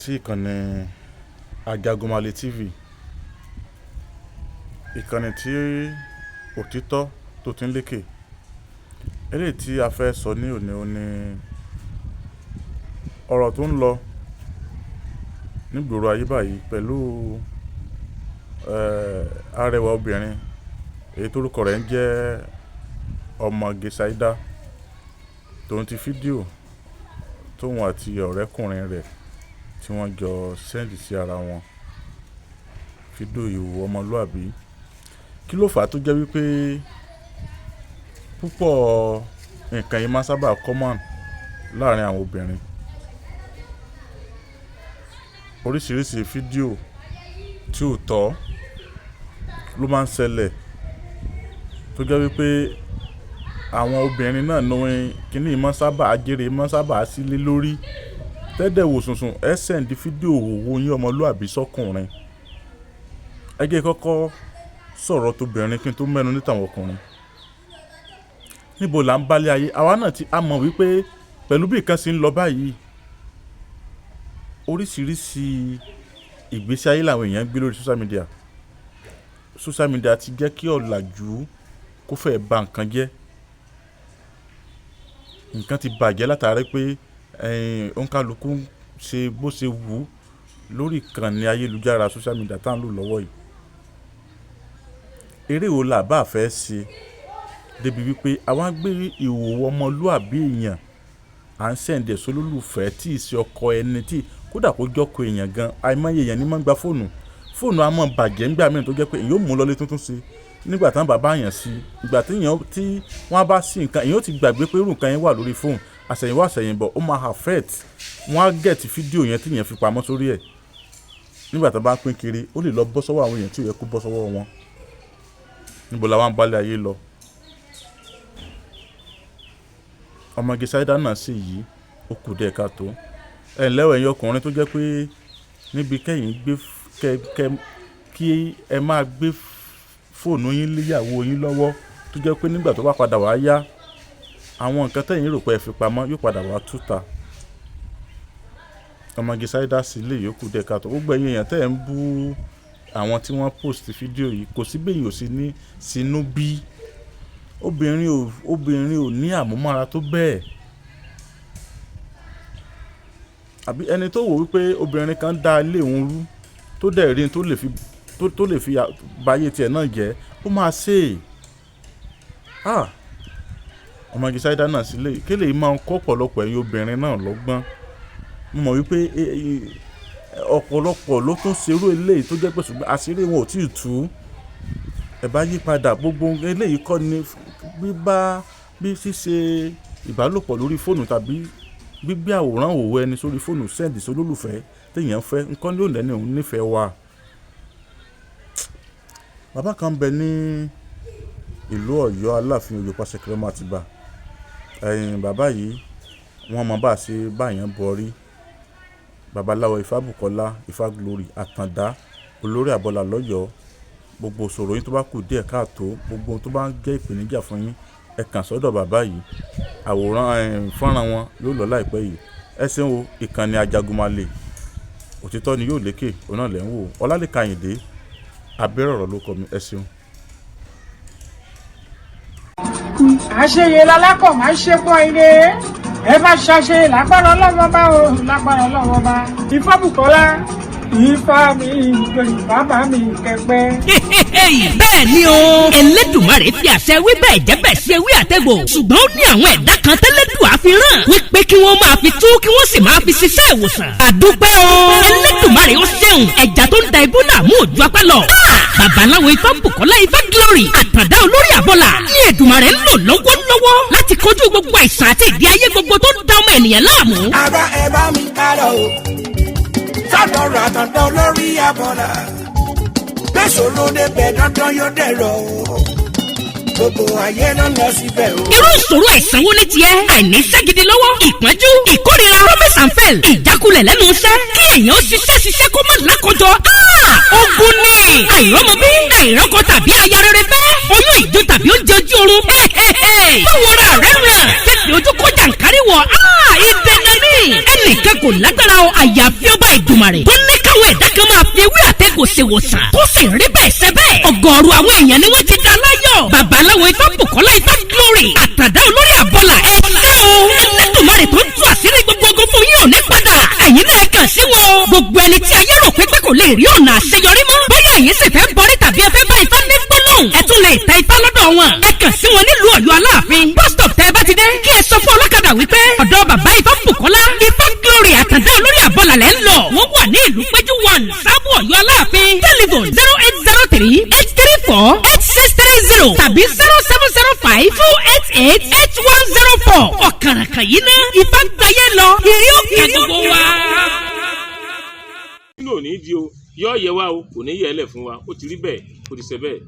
Sí ìkànnì Ajagunmalè TV, ìkànnì tí òtítọ́ tó ti ń lékè. Eléyìí tí a fẹ́ sọ ní òní òun ní ọ̀rọ̀ tó ń lọ nígboro ayé báyìí pẹ̀lú arẹwà obìnrin èyí tó orúkọ rẹ̀ ń jẹ́ Ọmọge Saida, tòun ti fídíò tóun àti ọ̀rẹ́kùnrin rẹ̀ tí wọ́n jọ send sí ara wọn, fídíò ìhòòhò ọmọlúàbí. Kí ló fà á tó jẹ́ wípé púpọ̀ nǹkan yìí máa ń sábà common láàrin àwọn obìnrin? Oríṣiríṣi fídíò tí ò tọ́ ló máa ń ṣẹlẹ̀ tó jẹ́ wípé àwọn obìnrin náà ní kíní yìí máa ń sábà ajere máa ń sábà sílé lórí. Tẹ́dẹ̀ wò sùnsùn, ẹ send fídíò ìhòòhò yín ọmọlúàbí sọ́kùnrin. Ẹ jẹ́ kọ́kọ́ sọ̀rọ̀ tóbìnrin kí n tó mẹ́nu ní tàwọn ọkùnrin. Níbo là ń bá lé ayé? Àwa náà tí a mọ̀ wípé pẹ̀lú bí nǹkan ṣe ń lọ báyìí, oríṣiríṣi ìgbésí ayé làwọn èèyàn ń gbé lórí social media. Social media ti jẹ́ kí ọ̀làjú kó fẹ́ ba nǹkan jẹ́. Nǹkan ti bàjẹ́ látàrí pé òǹkàlùkù ń ṣe bó ṣe wù ú lórí ìkànnì ayélujára social media tá ń lò lọ́wọ́ yìí. Eré wo là bá fẹ́ ṣe débi wípé àwa ń gbé ìhòòhò ọmọlúàbí èèyàn, à ń send ẹ̀ sólólùfẹ́ tí ì ṣe ọkọ ẹni tí kódà kó jọ́kọ èèyàn gan. Àìmọye èèyàn ní máa ń gba fóònù. Fóònù a máa bàjẹ́ nígbà mìíràn tó jẹ́ pé èèyàn ó mú lọlé tuntun sí nígbà tí wọ́n bá bá èèyàn sí. Ìgbà tí èèyàn tí wọ́n bá sí nǹkan, èèyàn ó ti gbàgbé pé irú nǹkan yẹn wà lórí fóònù. Àsẹ̀yìnwá àsẹ̀yìnbọ̀, ó máa affect. Wọ́n á get fídíò yẹn tí èèyàn fi pamọ́ sórí ẹ̀. Nígbà tí wọ́n bá pín kiri, ó lè lọ bọ́ sọ́wọ́ àwọn èèyàn tí ò yẹ kó bọ́ sọ́wọ́ wọn. Níbo la wá ń bá lé ayé lọ? Ọmọge Saida náà sì yìí, ó kù díẹ̀ káàtó. Ẹ ǹlẹ́ o ẹ̀yin ọkùnrin tó jẹ́ pé níbi kẹ́yìn gbé kẹ́ kí ẹ máa gbé fóònù yín lé ìyàwó yín lọ́wọ́ tó jẹ́ pé nígbà tó bá padà wá yá, àwọn nǹkan tẹ́yìn rò pé ẹ fi pamọ́ yóò padà wá túta. Ọmọge Saida sì lè yóò kù díẹ̀ káàtó. Gbogbo ẹ̀yin èèyàn tẹ́ ẹ̀ ń bú àwọn tí wọ́n post fídíò yìí, kò sí bí èèyàn ò sí ní sínú bí. Obìnrin ò ní àmúmọ́ra tó bẹ́ẹ̀. Àbí ẹni tó wò wípé obìnrin kan dá ilé òun rú tó dẹ̀ rí tó lè fi tó lè fi ba ayé tiẹ̀ náà jẹ́, ó máa ṣe é. Ah! Ọmọge Saida náà sì lè kí lè máa ń kọ́ ọ̀pọ̀lọpọ̀ ẹ̀yin obìnrin náà lọ́gbọ́n. Mo mọ̀ wípé ọ̀pọ̀lọpọ̀ ló tún ṣerú eléyìí tó jẹ́ pé ṣùgbọ́n àṣírí wọn ò tí ì tú. Ẹ bá yípadà, gbogbo eléyìí kọ́ ni bíbá bí ṣíṣe ìbálòpọ̀ lórí fóònù tàbí gbígbé àwòrán ìhòòhò ẹni sórí fóònù send sí olólùfẹ́ tí èèyàn fẹ́. Nǹkan ló lẹ́ni òun nífẹ̀ẹ́ wa. Bàbá kan bẹ ní ìlú Ọ̀yọ́, Aláàfin Òjó Pàṣẹkẹrẹ ọmọ Àtìbà. Ẹ̀yin bàbá yìí, wọ́n mọ̀ bá ṣe bá èèyàn bọ̀rí. Babaláwo Ifábùkọ́lá, Ifá Glory, Àtàndá, olórí àbọ̀là lọ́yọ̀ọ́. Gbogbo ìṣòro yín tó bá kù díẹ̀ káàtó, gbogbo ohun tó bá ń jẹ́ ìpèníjà fún yín, ẹ kàn sọ́dọ̀ bàbá yìí. Àwòrán fọ́nrán wọn yóò lọ láìpẹ́ yìí. Ẹ ṣeun o, ìkànnì Ajagunmalè. Òtítọ́ ni yóò lékè, òun náà lẹ̀ ń wò. Ọlálékan Àyìndé, abẹ́rẹ́ ọ̀rọ̀ ló kọ mi. Ẹ ṣeun. Àṣeyẹ lalákọ̀ máa ń ṣe pọ̀ ire. Ẹ bá ṣàṣeyẹ lágbára Ọlọ́run bá o, lágbára Ọlọ́run bá. Ifábùkọ́lá, Ifá mi ìgbèrú bàbá mi kẹpẹ. Bẹ́ẹ̀ ni o, Ẹlẹ́dùmarè fi àṣẹ wí bẹ́ẹ̀ jẹ́ bẹ́ẹ̀ ṣe wí àtẹ̀gbò, ṣùgbọ́n ó ní àwọn ẹ̀dá kan tẹ́lẹ̀dùn àfihàn wípé kí wọ́n máa fi tú kí wọ́n sì máa fi ṣiṣẹ́ ìwòsàn. Àdúpẹ́ o, Ẹlẹ́dùmarè ó ṣeun. Ẹja tó ń da ibú làmú òjú apá lọ. Babaláwo Ifábùkọ́lá, Ifá Glory, Àtàndá, olórí àbọ̀là ní Èdùmarè ń lò lọ́wọ́lọ́wọ́ láti kojú gbogbo àìsàn àti ìdí ayé gbogbo tó ń da ọmọ ènìyàn láàmú. Ara ẹ bá mi ká lọ o sọ́dọ̀ Àtàndá olórí abọ́là gbèsòrò débẹ̀ dandan yóò dẹ̀rọ̀ o, gbogbo ayé ló ń lọ síbẹ̀ o. Irú ìṣòro àìsàn wo ní tiẹ̀? Àìníṣẹ́ gidi lọ́wọ́, ìpọ́njú, ìkórira, promise and fail, ìjákulẹ̀ lẹ́nu iṣẹ́, kí èèyàn ṣiṣẹ́ ṣiṣẹ́ kó má lákọjọ. Ogun ni àìrọ́mọbí, àìrọ́kọ tàbí aya rere fẹ́, oyún ìjọ tàbí oúnjẹ ojú oorun. Báwo ra rẹ̀ ràn? fi ojú kó jàǹkárí wọ̀, ìdènà ní. Ẹnìkan kò lágbára o, àyàfi ọba Ìdùmarè tó ní káwọn ẹ̀dá kan máa fi ewé àtẹ̀gùn ṣèwòsàn, tó sì rí bẹ́ẹ̀ ṣe bẹ́ẹ̀. Ọ̀gọ̀ọ̀rọ̀ àwọn èèyàn ni wọ́n ti dá láyọ̀. Babaláwo Ifábùkọ́lá Ifá Glory, àtàdá olórí àbọ̀là, ẹ ṣé o. Ẹlẹ́dùnmarè tó ń tú àṣírí gbogbo ogun fún yín ò ní padà. Ẹ̀yin náà kàn sí wọn o. Gbogbo ẹni tí ayé rò pé kò lè rí ọ̀nà àṣeyọrí mọ́, bóyá ẹ̀yin sì fẹ́ bọ́rí tàbí ẹ fẹ́ bá Ifá ní gbólóhùn, ẹ tún lè tẹ Ifá lọ́dọ̀ wọn. Ẹ kàn sí wọn nílùú Ọ̀yọ́ Aláàfin. Bus stop tẹ́ ẹ bá ti dé, kí ẹ sọ fún ọlọ́kadà wípé ọ̀dọ̀ bàbá Ifábùkọ́lá Ifá Glory, àtàndá olórí àbọ̀là lẹ́ ń lọ. Wọ́n wà ní ìlú Péjú 1, Sábò, Ọ̀yọ́ Aláàfin. Telephone 08038348630 tàbí 07052888104. Ọ̀kàràkà yìí ná Ifá gbayé lọ, ìrí òkè gbogbo wa. Nínú òní di o, yọ yẹ wa o, kò ní yẹ ẹ lẹ fún wa. Ó ti rí bẹ́ẹ̀, ó ti ṣe bẹ́ẹ̀.